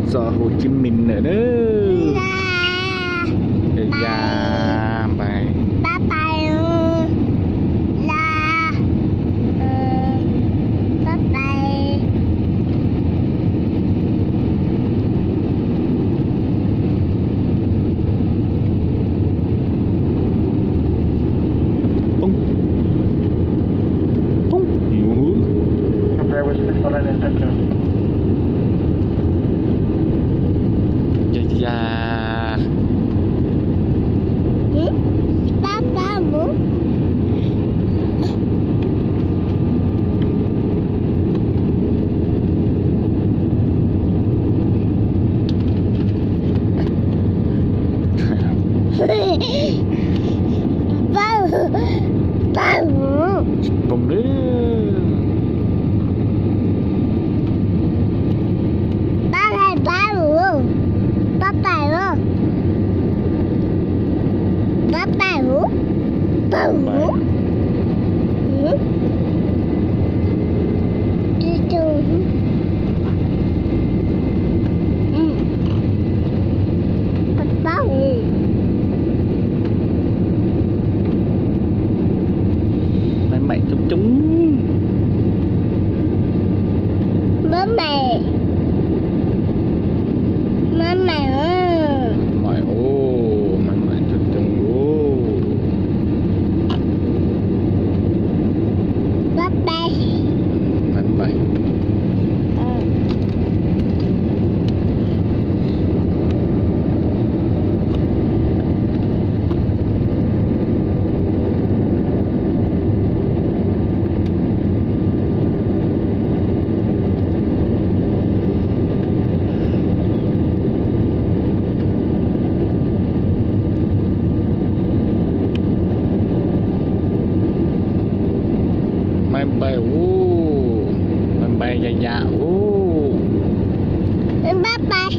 Txog Hồ Chí Minh lawm na. Ya, ya, npais. Poob, poob. Ya, ya. Tsis poob li. Maj npaim coob coob. Maj npaim, maj npaim, maj npaim, maj npaim coob coob. Maj npaim. Maj npaim ub, maj npaim ya ya ub. Maj npaim.